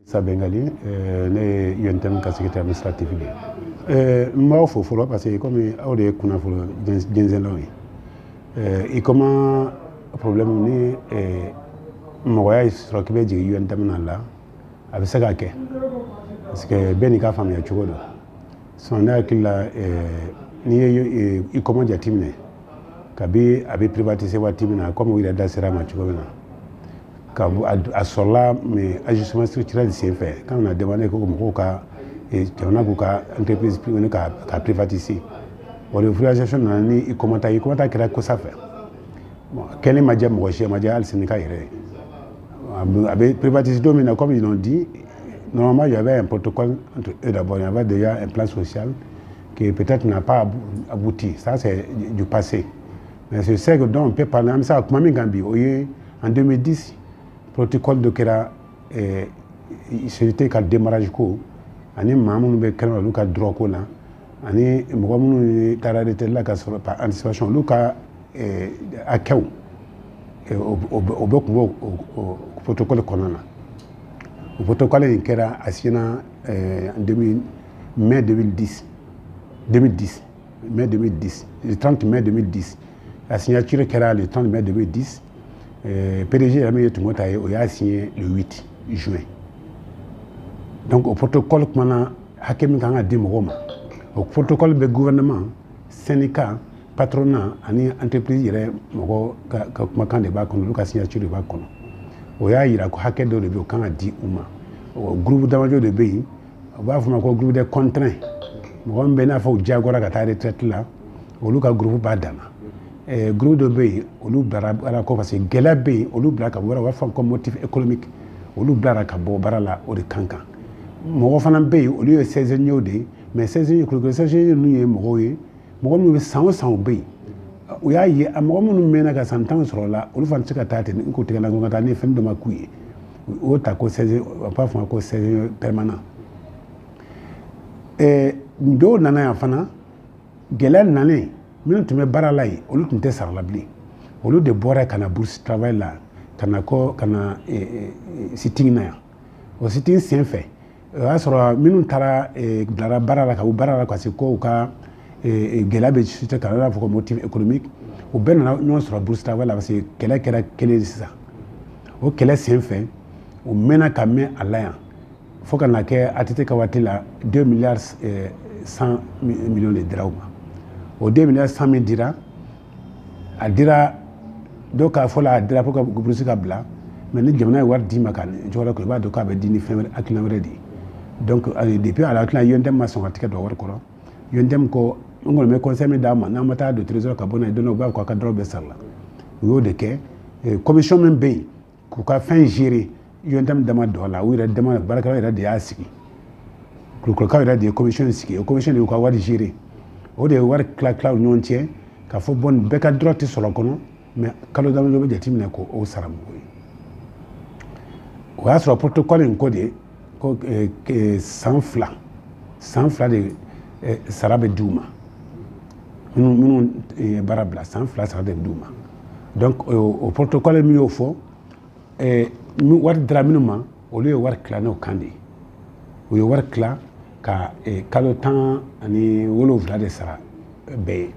Sabengali, ne ye UNTM ka secrétaire administratif de ye. N b'aw fo fɔlɔ parce que komi aw de ye kunnafoni jɛnsɛnlaw ye. UCOMA problème ni mɔgɔya sɔrɔ k'i bɛ jigin UNTM na la, a bɛ se ka kɛ parce que bɛɛ n'i ka faamuya cogo don. Sinon ne hakili la, n'i ye UCOMA jateminɛ kabi a bɛ privatiser waati min na, komi u yɛrɛ da sera a ma cogo min na, ka a sɔrɔla mais ajustement structurel sen fɛ, quand on a demandé ko mɔgɔw ka jamana k'u ka entreprise privée ka privatiser, o de privatisation nana ni UCOMA ta ye. UCOMA ta kɛra kosa fɛ. Bon, kɛli ma diya mɔgɔ si, a ma diya hali syndicat yɛrɛ ye. A bɛ privatiser don min na, comme ils l'ont dit, normalement il y avait un protocole entre eux d'abord, il y avait déjà un plan social qui peut-être n'a pas abouti. Ça, c'est du passé. Mais c'est ce que dont on peut parler, an bɛ se ka kuma min kan bi, o ye en 2010 protocole dɔ kɛra société ka démarrage ko ani maa minnu bɛ kɛnɛ, olu ka droit ko la, ani mɔgɔ minnu taara retraite la ka sɔrɔ par anticipation, olu ka hakɛw, o bɛɛ tun b'o protocole kɔnɔna na. O protocole in kɛra, a signé en 2000, mai 2010, 2010, mai 2010, le 30 mai 2010. La signature kɛra le 30 mai 2010. PDG yɛrɛ min ye Tungo ta ye, o y'a signé le 8 juin. Donc o protocole kumana hakɛ min kan ka di mɔgɔw ma. O protocole bɛ gouvernement, syndicat, patronat ani entreprise yɛrɛ mɔgɔ ka kumakan de b'a kɔnɔ, olu ka signature de b'a kɔnɔ. O y'a yira ko hakɛ dɔ de bɛ yen, o kan ka di u ma. O groupe damadɔ de bɛ yen, u b'a fɔ o ma ko groupe des contraints. Mɔgɔ min bɛ i n'a fɔ u diyagoyara ka taa retraite la, olu ka groupe b'a dan na. Groupe dɔ bɛ yen, olu bilara baara kɔ parce que gɛlɛya bɛ yen, olu bila ka bɔ baara, u b'a fɔ ko motif économique, olu bilara ka bɔ baara la, o de kan kan. Mɔgɔ fana bɛ yen, olu ye saisonniers de ye. Mais saisonniers, kulukoro saisonniers ninnu ye mɔgɔw ye, mɔgɔ minnu bɛ san o san u bɛ yen. U y'a ye a mɔgɔ minnu mɛnna ka san 10 sɔrɔ la, olu fana tɛ se ka taa ten n ko tigɛ la ko ka taa ni fɛn dɔ ma k'u ye. O ta ko saison, u b'a fɔ ma ko saisonnier permanent. Dɔw nana yan fana, gɛlɛya nalen, minnu tun bɛ baara la yen, olu tun tɛ sara la bilen. Olu de bɔra ka na bourse travail la, ka na kɔ ka na sit-in na yan. O sit-in sen fɛ, o y'a sɔrɔ minnu taara bilara baara la ka bɔ baara la parce que ko u ka gɛlɛya bɛ société kan, n'a fɔ ko motif économique, u bɛɛ nana ɲɔgɔn sɔrɔ bourse travail la parce que kɛlɛ kɛra kelen ye sisan. O kɛlɛ sen fɛ, u mɛnna ka mɛn a la yan fo ka na kɛ ATT ka waati la, 2 milliards 100 millions de dira u ma. O 2 milliards 100 min dira, a dira dɔw k'a fɔ la, a dira pour que bourse ka bila. Mais ni jamana ye wari d'i ma ka cogo wɛrɛ, i b'a dɔn k'a bɛ di ni fɛn wɛrɛ, hakilina wɛrɛ de ye. Donc depuis a la hakilina, UNTM ma sɔn ka tigɛ don wari kɔrɔ. UNTM ko n kɔni bɛ conseil min d'a ma, n'an ma taa don trésor ka bɔ n'a ye don dɔ, u b'a fɔ k'a ka droit bɛɛ sara la. U y'o de kɛ. Commission min bɛ yen k'u ka fɛn gérer, UNTM dama don a la, u yɛrɛ dama baarakɛlaw yɛrɛ de y'a sigi. Kulukorokaw yɛrɛ de ye commission sigi. O commission de y'u ka wari gérer, o de ye wari tila tila u ni ɲɔgɔn cɛ k'a fɔ bon, bɛɛ ka droit tɛ sɔrɔ kɔnɔ, mais kalo damadɔ bɛ jateminɛ k'o sara mɔgɔw ye. O y'a sɔrɔ protocole in ko de ko san 2, san 2 de sara bɛ di u ma. Minnu baara bila, san 2 sara de bɛ di u ma. Donc o protocole min y'o fɔ, wari dira minnu ma, olu ye wari tila n'o kan de ye. U ye wari tila ka kalo 17 de sara bɛɛ ye.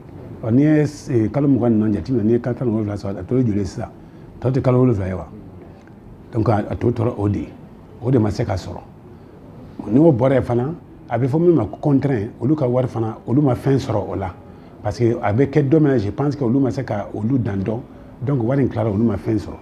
Ɔ, n'i ye kalo 24 jateminɛ, n'i ye kalo 17 sɔrɔ, a tɔ ye joli ye sisan? Tɔ tɛ kalo 7 ye wa? Donc a tɔ tora o de ye, o de ma se ka sɔrɔ. N'o bɔra yen fana, a bɛ fɔ min ma ko contraint, olu ka wari fana, olu ma fɛn sɔrɔ o la parce que a bɛ kɛ don min na, je pense que olu ma se ka olu dan dɔn. Donc wari in tilara, olu ma fɛn sɔrɔ.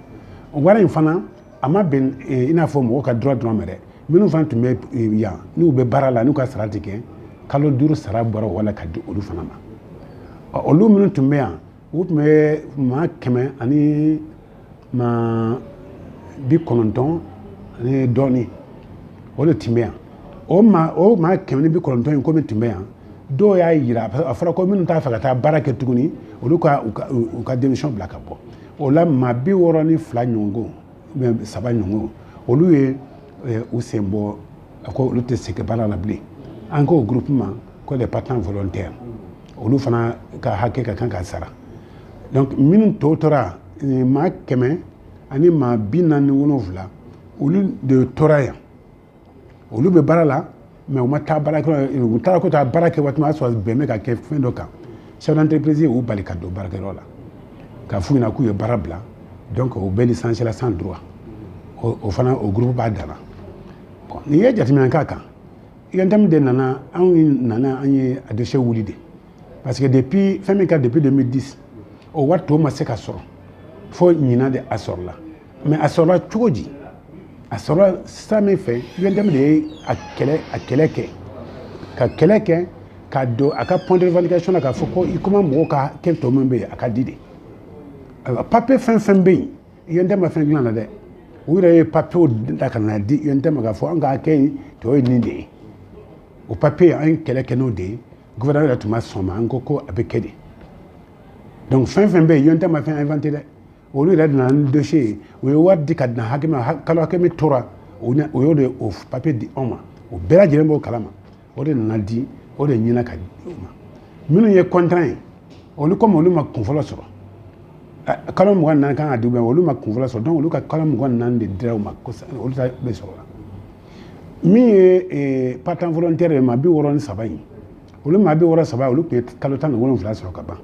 Wari in fana a ma bɛn i n'a fɔ mɔgɔw ka droit dɔrɔn ma dɛ. Minnu fana tun bɛ yan, n'u bɛ baara la, n'u ka sara tɛ kɛ, kalo 5 sara bɔra o la ka di olu fana ma. Olu minnu tun bɛ yan, u tun bɛ maa 190 ani dɔɔnin, o de tun bɛ yan. O maa 190 in ko min tun bɛ yan, dɔw y'a yira, a fɔra ko minnu t'a fɛ ka taa baara kɛ tuguni, olu ka u ka démission bila ka bɔ. O la, maa 62 ɲɔgɔn, saba ɲɔgɔn, olu ye u sen bɔ, a ko olu tɛ segin baara la bilen. An k'o groupe ma ko les partants volontaires. Olu fana ka hakɛ ka kan ka sara. Donc minnu tɔ tora, maa 147, olu de tora yan. Olu bɛ baara la, mais u ma taa baara kɛ, u taara ko taa baara kɛ waati min, o y'a sɔrɔ bɛn bɛ ka kɛ fɛn dɔ kan. Chef d'entreprise y'u bali ka don baarakɛyɔrɔ la, k'a f'u ɲɛna k'u ye baara bila, donc o bɛɛ licencié la sans droit. O fana, o groupe b'a dan na. Bon, n'i ye jateminɛ k'a kan, UNTM de nana, anw nana, an ye a dossier wuli de, parce que depuis fɛn min ka depuis 2010, o wari tɔ ma se ka sɔrɔ fo ɲinan de a sɔrɔla. Mais a sɔrɔla cogo di? A sɔrɔla sira min fɛ, UNTM de ye a kɛlɛ kɛ, ka kɛlɛ kɛ ka don a ka point de revendication na, k'a fɔ ko i kuma mɔgɔw ka kɛ tɔ min bɛ yen, a ka di de. Ayiwa, papier fɛn fɛn bɛ yen, UNTM ma fɛn dilan na dɛ. U yɛrɛ ye papier da ka na di UNTM ma k'a fɔ an ka kɛ in tɔ ye nin de ye. O papier, an ye kɛlɛ kɛ n'o de ye. Gouvernement yɛrɛ tun ma sɔn ma, an ko ko a bɛ kɛ de. Donc fɛn fɛn bɛ yen, UNTM ma fɛn inventé dɛ. Olu yɛrɛ de nana ni dossier ye. U ye wari di ka dan hakɛ min ma, kalo hakɛ min tora, o y'o de o papier di anw ma. O bɛɛ lajɛlen b'o kalama. O de nana di, o de ɲinna ka di u ma. Minnu ye contrat ye, olu komi olu ma kun fɔlɔ sɔrɔ, kalo 24 kan ka di u ma, olu ma kun fɔlɔ sɔrɔ, donc olu ka kalo 24 de dira u ma, olu ta bɛ sɔrɔ la. Min ye partant volontaire ye, maa 63 in, olu maa 63, olu tun ye kalo 17 sɔrɔ ka ban,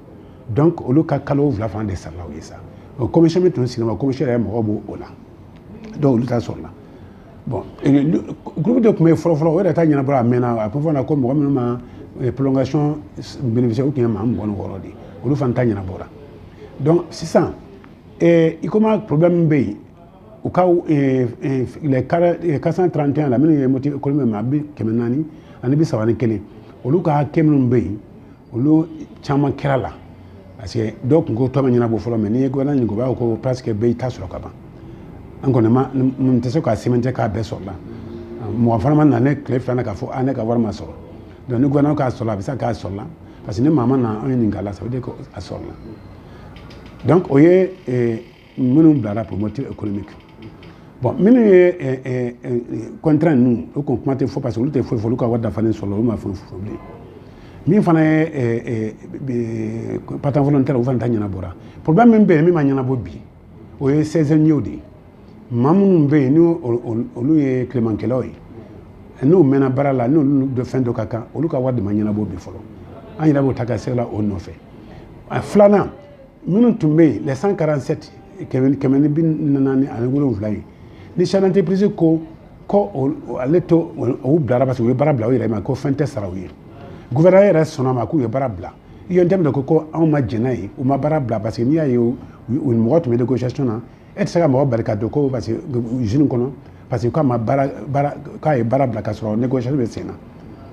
donc olu ka kalo 7 fana de sarala u ye sa. O commission min tun sigira, commission yɛrɛ mɔgɔw b'o o la, donc olu ta sɔrɔla. Bon, groupe de tun bɛ yen fɔlɔ fɔlɔ, o yɛrɛ ta ɲɛnabɔra, a mɛnna. A kun fɔ na ko mɔgɔ minnu ma prolongation bénéficiaire, u tun ye maa 26 de ye, olu fana ta ɲɛnabɔra. Donc sisan, i komi problème min bɛ yen, u ka les 431 la, minnu ye motif économique, maa 431, olu ka hakɛ minnu bɛ yen, olu caman kɛra la, parce que dɔw tun ko tɔ ma ɲɛnabɔ fɔlɔ. Mais n'i ye gouvernement ɲininka, u b'a fɔ ko presque bɛɛ y'i ta sɔrɔ ka ban. An kɔni ma n tɛ se k'a sɛbɛntiya k'a bɛɛ sɔrɔ la. Mɔgɔ fana ma na ne tile filanan k'a fɔ a ne ka wari ma sɔrɔ. Donc ni gouvernement k'a sɔrɔ, a bɛ se k'a sɔrɔ la, parce que ni maa ma na anw ɲininka la, ça veut dire que a sɔrɔ la. Donc o ye minnu bilara pour motif économique. Bon, minnu ye contrat ninnu, o kun kuma tɛ fɔ, parce que olu tɛ foyi fɔ, olu ka wari dafalen sɔrɔ, olu ma fɛn fɔ bilen. Min fana ye partant volontaire, o fana ta ɲɛnabɔra. Problème min bɛ yen, min ma ɲɛnabɔ bi, o ye saisonniers de ye. Maa minnu bɛ yen, ni olu ye tilemankɛlaw ye, n'u mɛnna baara la, n'olu dɔ fɛn dɔ ka kan, olu ka wari de ma ɲɛnabɔ bi fɔlɔ. An yɛrɛ b'o ta ka se la o nɔfɛ. A filanan, minnu tun bɛ yen, les 147, 147 ye, ni chef d'entreprise ko ale to o bilara, parce que u ye baara bila u yɛrɛ ma, ko fɛn tɛ sara u ye. Gouvernement yɛrɛ sɔnna ma k'u ye baara bila. UNTM de ko anw ma jɛn n'a ye, u ma baara bila, parce que n'i y'a ye u mɔgɔ tun bɛ négociation na, e tɛ se ka mɔgɔ bali ka don ko parce que usine kɔnɔ, parce que k'a ma baara baara k'a ye baara bila ka sɔrɔ négociation bɛ sen na.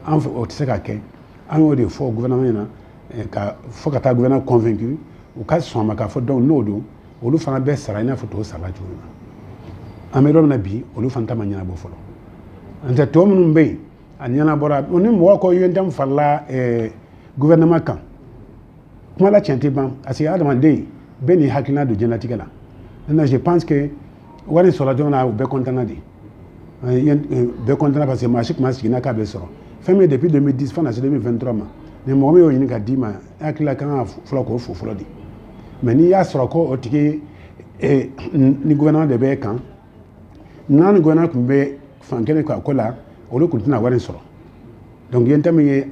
An fɛ, o tɛ se ka kɛ. An y'o de fɔ gouvernement ɲɛna, ka fo ka taa gouvernement convaincu, u ka sɔn a ma k'a fɔ donc n'o don, olu fana bɛ sara i n'a fɔ tɔw sarala cogo min na. An bɛ yɔrɔ min na bi, olu fana ta ma ɲɛnabɔ fɔlɔ. N tɛ tɔ minnu bɛ yen, a ɲɛnabɔra. Ni mɔgɔ ko UNTM farala gouvernement kan, kuma la tiɲɛ tɛ ban, parce que adamaden bɛɛ n'i hakilina don diɲɛlatigɛ la. Maintenant, je pense que wari sɔrɔla dɔrɔn na, u bɛɛ content de, bɛɛ content, parce que maa si tun ma sigi n'a k'a bɛ sɔrɔ. Fɛn min ye depuis 2010 fo ka na se 2023 ma, ni mɔgɔ min y'o ɲini ka d'i ma, e hakili la kan ka fɔlɔ k'o fo fɔlɔ de. Mais n'i y'a sɔrɔ ko o tigi ni gouvernement de bɛ kan, n'a ni gouvernement tun bɛ fan kelen ka ko la, olu tun tɛna wari sɔrɔ. Donc UNTM ye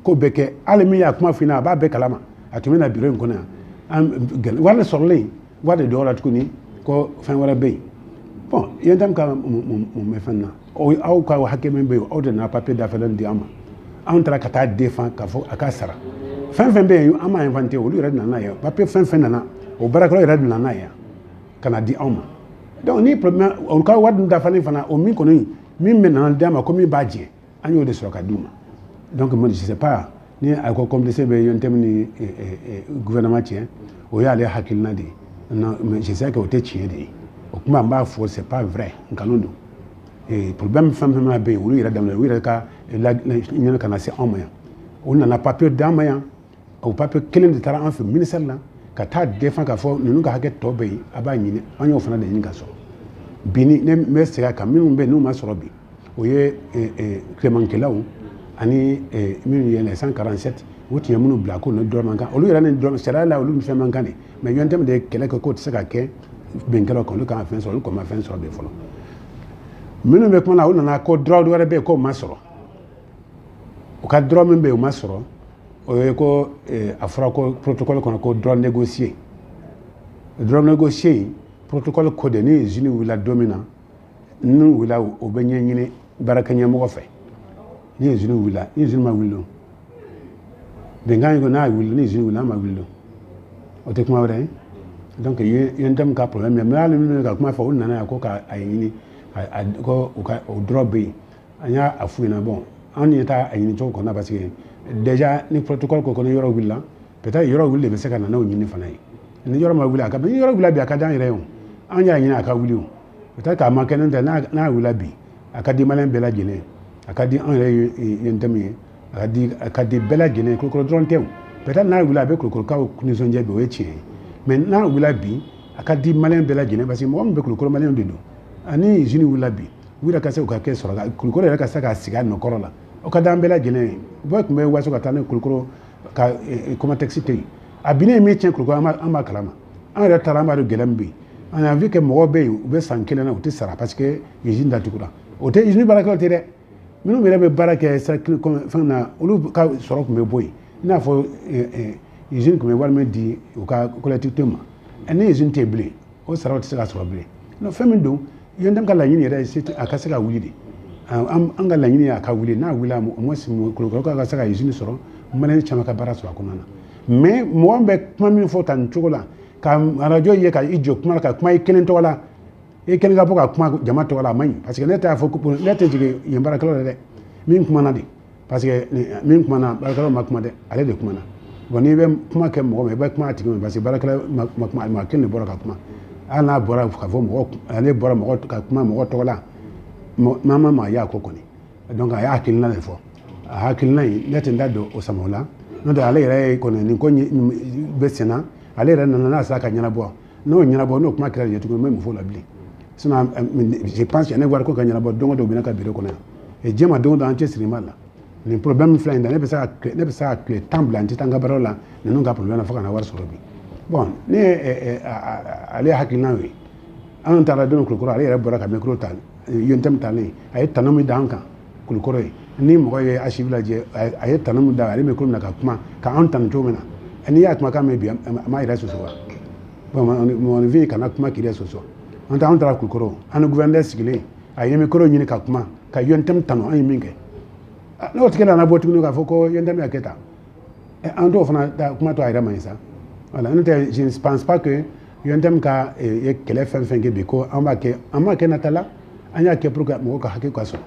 ko bɛɛ kɛ. Hali min y'a kuma f'i ɲɛna, a b'a bɛɛ kalama, a tun bɛ na bureau in kɔnɔ yan. An wari sɔrɔlen, wari de dɔw la tuguni ko fɛn wɛrɛ bɛ yen. Bon, UNTM ka mun bɛ fɛn na, aw ka hakɛ min bɛ yen, aw de nana papier dafalen di an ma, anw taara ka taa défend k'a fɔ a ka sara. Fɛn fɛn bɛ yen, an m'a inventé, olu yɛrɛ nana ye. Papier fɛn fɛn nana, o baarakɛlaw yɛrɛ de nana yan ka na di anw ma. Donc ni problème, olu ka wari dun dafalen fana, o min kɔni min bɛ nana di an ma ko min b'a jɛ, an y'o de sɔrɔ ka d'u ma. Donc moi, je sais pas ni a ko complice bɛ UNTM ni gouvernement cɛ, o y'ale hakilina de ye. Non, mais je sais que o tɛ tiɲɛ de ye. O kuma n b'a fɔ, c'est pas vrai, nkalon don. Problème fɛn fɛn mana bɛ yen, olu yɛrɛ daminɛ, u yɛrɛ ka ɲɛna ka na se anw ma yan. U nana papier d'an ma yan, o papier kelen de taara an fɛ ministère la ka taa défend k'a fɔ ninnu ka hakɛ tɔ bɛ yen, a b'a ɲini. An y'o fana de ɲini ka sɔrɔ bi. Ni ne bɛ segin a kan, minnu bɛ yen n'u ma sɔrɔ bi, o ye tilemankɛlaw ani minnu ye les 147, u tun ye minnu bila ko ni dɔ man kan, olu yɛrɛ ni dɔ sariya la, olu ni fɛn man kan de. Mais UNTM de ye kɛlɛ kɛ k'o tɛ se ka kɛ bɛnkɛlaw kan, olu kan ka fɛn sɔrɔ, olu kɔni ma fɛn sɔrɔ bi fɔlɔ. Minnu bɛ kuma na, u nana ko droit wɛrɛ bɛ yen k'o ma sɔrɔ. U ka droit min bɛ yen, o ma sɔrɔ, o ye ko a fɔra ko protocole kɔnɔ ko droit négocié. Droit négocié, protocole ko de, ni usine wulila don min na, n'u wulila, o bɛ ɲɛɲini baarakɛ ɲɛmɔgɔ fɛ. Ni usine wulila, ni usine ma wuli don, bɛnkan ye ko n'a wuli, ni usine wulila, n'a ma wuli don, o tɛ kuma wɛrɛ ye. Donc UNTM ka problème ye, mais hali minnu ka kuma fɔ, u nana yan ko k'a ɲini ko u ka o droit bɛ yen. An y'a f'u ɲɛna, bon, an ɲɛ t'a ɲini cogo kɔnɔ, parce que déjà ni protocole ko ni yɔrɔ wulila, peut-être yɔrɔ wuli de bɛ se ka na n'o ɲini fana ye. Ni yɔrɔ ma wuli, a ka ni yɔrɔ wulila bi, a ka di an yɛrɛ ye o. An y'a ɲini a ka wuli o, peut-être k'a ma kɛ, n'o tɛ n'a wulila bi, a ka di maliyɛn bɛɛ lajɛlen, a ka di anw yɛrɛ ye UNTM ye, a ka di bɛɛ lajɛlen ye. Kulukɔrɔ dɔrɔn tɛ o. Peut-être n'a wulila, a bɛ Kulukɔrɔkaw nisɔndiya bi, o ye tiɲɛ ye, mais n'a wulila bi, a ka di maliyɛn bɛɛ lajɛlen, parce que mɔgɔ min bɛ Kulukɔrɔ, maliyɛnw de don. Ani usine wulila bi, u yɛrɛ ka se k'u ka kɛ sɔrɔ, Kulukɔrɔ yɛrɛ ka se k'a sigi a nɔkɔrɔ la, o ka di an bɛɛ lajɛlen ye. Bɛɛ tun bɛ waso ka taa ni Kulukɔrɔ ka Comatex tɛ yen. A binnen ye min tiɲɛ Kulukɔrɔ, an b'a kalama. An yɛrɛ taara, an b'a dɔn gɛlɛya min bɛ yen. An y'a vu que mɔgɔw bɛ yen, u bɛ san kelen na, u tɛ sara, parce que usine datugura. O tɛ usine baarakɛlaw tɛ dɛ, minnu yɛrɛ bɛ baara kɛ cercle fɛn na, olu ka sɔrɔ tun bɛ bɔ yen. I n'a fɔ usine tun bɛ wari min di u ka collectivité ma, ni usine tɛ yen bilen, o saraw tɛ se ka sɔrɔ bilen. Non, fɛn min don, UNTM ka laɲini yɛrɛ ye a ka se ka wuli de. An ka laɲini ye a ka wuli. N'a wulila, au moins Kulukɔrɔ ka se ka usine sɔrɔ, maliyɛn caman ka baara sɔrɔ a kɔnɔna na. Mais mɔgɔ bɛ kuma min fɔ tan nin cogo la, ka arajo ye, ka i jɔ kuma la, ka kuma i kelen tɔgɔ la, i kelen ka bɔ ka kuma jama tɔgɔ la, a man ɲi, parce que ne t'a fɔ, ne tɛ jigin yen baarakɛlaw la dɛ, min kumana de, parce que min kumana, baarakɛlaw ma kuma dɛ, ale de kumana. Bon, n'i bɛ kuma kɛ mɔgɔ ma, i bɛ kuma a tigi ma, parce que baarakɛla ma kuma, maa kelen de bɔra ka kuma. Hali n'a bɔra ka fɔ mɔgɔ, ale bɔra mɔgɔ ka kuma mɔgɔ tɔgɔ la, maa ma maa y'a ko kɔni. Donc a y'a hakilina de fɔ. A hakilina in, ne tɛ n da don o sama o la, n'o tɛ ale yɛrɛ ye kɔni nin ko bɛ sen na. Ale yɛrɛ nana n'a sera ka ɲɛnabɔ, n'o ɲɛnabɔ, n'o kuma kɛra yen tuguni, n bɛ mun fɔ o la bilen? Sinon, je pense que ne wari ko ka ɲɛnabɔ don o don, u bɛ ne ka bureau kɔnɔ yan et diɲɛ ma don o don, an cɛ siri b'a la. Nin problème filɛ nin ye, ne bɛ se ka tile 10 bila, n tɛ taa n ka baara la, ninnu ka problème na, fo ka na wari sɔrɔ bi. Bon, ne ye ale hakilina ye, an taara don Kulukɔrɔ, ale yɛrɛ bɔra ka micro ta, UNTM talen, a ye tanu min da an kan Kulukɔrɔ ye. Ni mɔgɔ ye archive lajɛ, a ye tanu min da, ale micro minɛ ka kuma ka an tanu cogo min na, n'i y'a kumakan mɛn bi, a m'a yɛrɛ sɔsɔ wa? Bon, mɔgɔninfin kana kuma k'i yɛrɛ sɔsɔ. An tɛ, an taara Kulukɔrɔ, an ni gouverneur sigilen, a ye micro ɲini ka kuma ka UNTM tanu, an ye min kɛ. N'o tigi nana bɔ tuguni k'a fɔ ko UNTM y'a kɛ tan, an t'o fana kuma to a yɛrɛ ma ye sa. Voilà, n'o tɛ, je ne pense pas que UNTM ka ye kɛlɛ fɛn fɛn kɛ bi, ko an b'a kɛ, an m'a kɛ nata la. An y'a kɛ pour que mɔgɔw ka hakɛ ka sɔrɔ.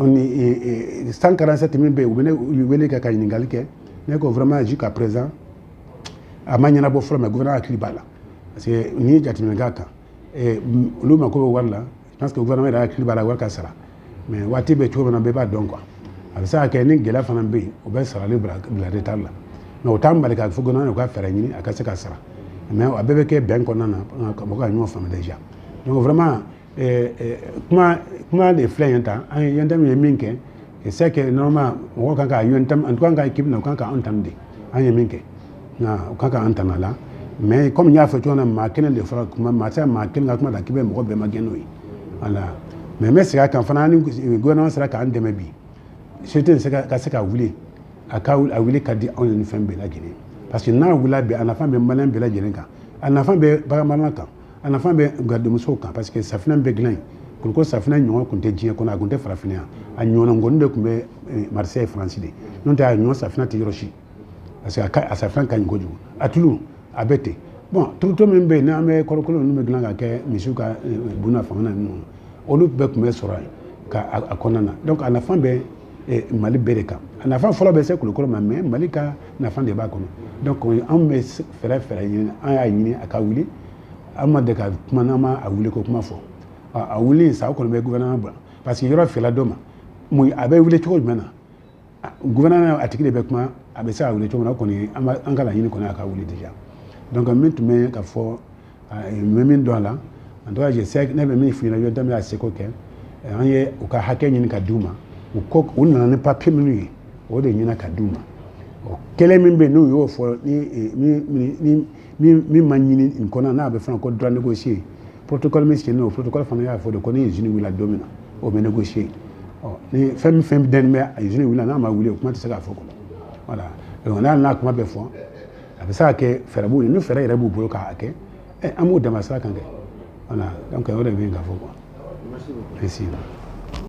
Ni 147 min bɛ yen, u bɛ ne wele kɛ ka ɲininkali kɛ, ne ko vraiment, jusqu'à présent, a ma ɲɛnabɔ fɔlɔ, mais gouvernement hakili b'a la, parce que n'i ye jateminɛ k'a kan, olu mako bɛ wari la. Je pense que gouvernement yɛrɛ hakili b'a la, wari ka sara, mais waati bɛ cogo min na, bɛɛ b'a dɔn quoi. A bɛ se ka kɛ ni gɛlɛya fana bɛ yen, o bɛ sarali bila retard la, mais o t'an bali k'a fɔ gouvernement u ka fɛɛrɛ ɲini a ka se ka sara, mais a bɛɛ bɛ kɛ bɛn kɔnɔna na, ka mɔgɔ ka ɲɔgɔn faamu déjà. Donc vraiment, kuma de filɛ yen tan, an ye UNTM ye min kɛ, c'est que normalement mɔgɔw kan ka UNTM, en tout cas an ka équipe na, u kan ka an tanu de, an ye min kɛ, nka u kan ka an tanu a la. Mais comme n y'a fɔ cogo min na, maa kelen de fɔra kuma, maa tɛ se ka maa kelen ka kuma ta k'i bɛ mɔgɔ bɛɛ ma gɛn n'o ye. Voilà, mais n bɛ segin a kan fana, ni gouvernement sera k'an dɛmɛ bi, société ka se ka wuli, a ka a wuli ka di anw ye ni fɛn bɛɛ lajɛlen, parce que n'a wulila bi, a nafa bɛ maliyɛn bɛɛ lajɛlen kan, a nafa bɛ baganmarala kan, a nafa bɛ garidimusow kan, parce que safinɛ bɛ dilan yen. Kulukoro safinɛ ɲɔgɔn tun tɛ diɲɛ kɔnɔ, a tun tɛ farafinna yan. A ɲɔgɔnna ngɔni de tun bɛ Marseille, Faransi de, n'o tɛ a ɲɔgɔn safinɛ tɛ yɔrɔ si, parce que a safinɛ ka ɲi kojugu. A tulu a bɛ ten. Bon, turuto min bɛ yen, n'an bɛ kɔrɔkolo ninnu bɛ dilan ka kɛ misiw ka buna fanga na ninnu, olu bɛɛ tun bɛ sɔrɔ yen ka a kɔnɔna na. Donc a nafa bɛ Mali bɛɛ de kan. A nafa fɔlɔ bɛ se Kulukoro ma, mais Mali ka nafa de b'a kɔnɔ. Donc anw bɛ fɛɛrɛ ɲini, an y'a ɲini a ka wuli. An ma deli ka kuma n'an ma a wuli ko kuma fɔ. A wuli sa, o kɔni bɛ gouvernement bila, parce que yɔrɔ feerela dɔ ma mun, a bɛ wuli cogo jumɛn na, gouvernement a tigi de bɛ kuma, a bɛ se ka wuli cogo min na. O kɔni, an ka laɲini kɔni, a ka wuli déjà. Donc min tun bɛ ka fɔ, n bɛ min dɔn a la, en tout cas je sais, ne bɛ min f'i ɲɛna, UNTM y'a seko kɛ. An ye u ka hakɛ ɲini ka d'u ma. U ko u nana ni papier minnu ye, o de ɲini ka d'u ma. O kelen min bɛ yen, n'u y'o fɔ, ni min ma ɲini nin kɔnɔ, n'a bɛ fana ko droit négocié, protocole min signés, o protocole fana y'a fɔ de ko ni usine wulila don min na. O bɛ négocier. Ɔ, ni fɛn min fɛn dɛnnen bɛ a usine wuli, n'a ma wuli, o kuma tɛ se k'a fɔ quoi. Voilà, donc n'a n'a kuma bɛ fɔ, a bɛ se ka kɛ fɛɛrɛ b'u ye, ni fɛɛrɛ yɛrɛ b'u bolo k'a kɛ, ɛ, an b'u dɛmɛ sira kan kɛ. Voilà, donc o de bɛ yen ka fɔ quoi. Merci.